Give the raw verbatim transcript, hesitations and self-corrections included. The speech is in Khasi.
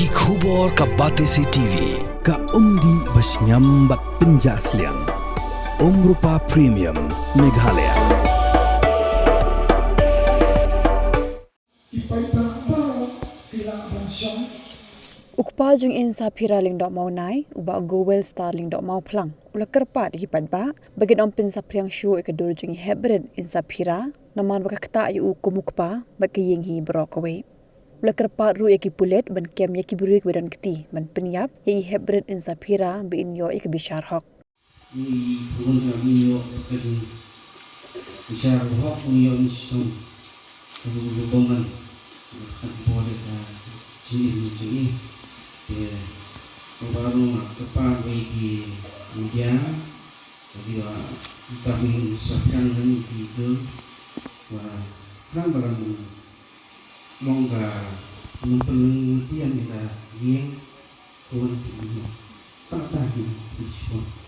Ki khubor ka Batesi T V, ka umdih ba shngiam bad pynjah sliang. Umrupa Premium, Meghalaya. U kpa jong Insaphira Lyngdoh Mawnai, u Bah Gowelstar Lyngdoh Mawphlang, u la kyrpad ïa ki paidbah ba kin ym pynsaphriang shuh ïa ka dur jong i heprit Insaphira, namar ba ka ktah ïa u kum u kpa bad ka ïing hi baroh kawei. U la kyrpad ruh ïa ki pulit ban kem ïa ki briew kiba don kti ban pynïap ïa i heprit Insaphira ba in ïoh ïa ka bishar hok. Ngi khubor ka ngi ïoh ka jing bishar hok ngi ïoh ngi song. Ka ngi ïoh bom man. Ka bor ka jing ngi jing ngi. Te ka baru ma ka pa wei ki media. Ka dia kita ngi sa kan ngi ki ke. Wa kan balang long ka ngi pynlong ngi sian ngi la ïeng. Khubor ki ngi ïoh. Ta ta ngi ïoh.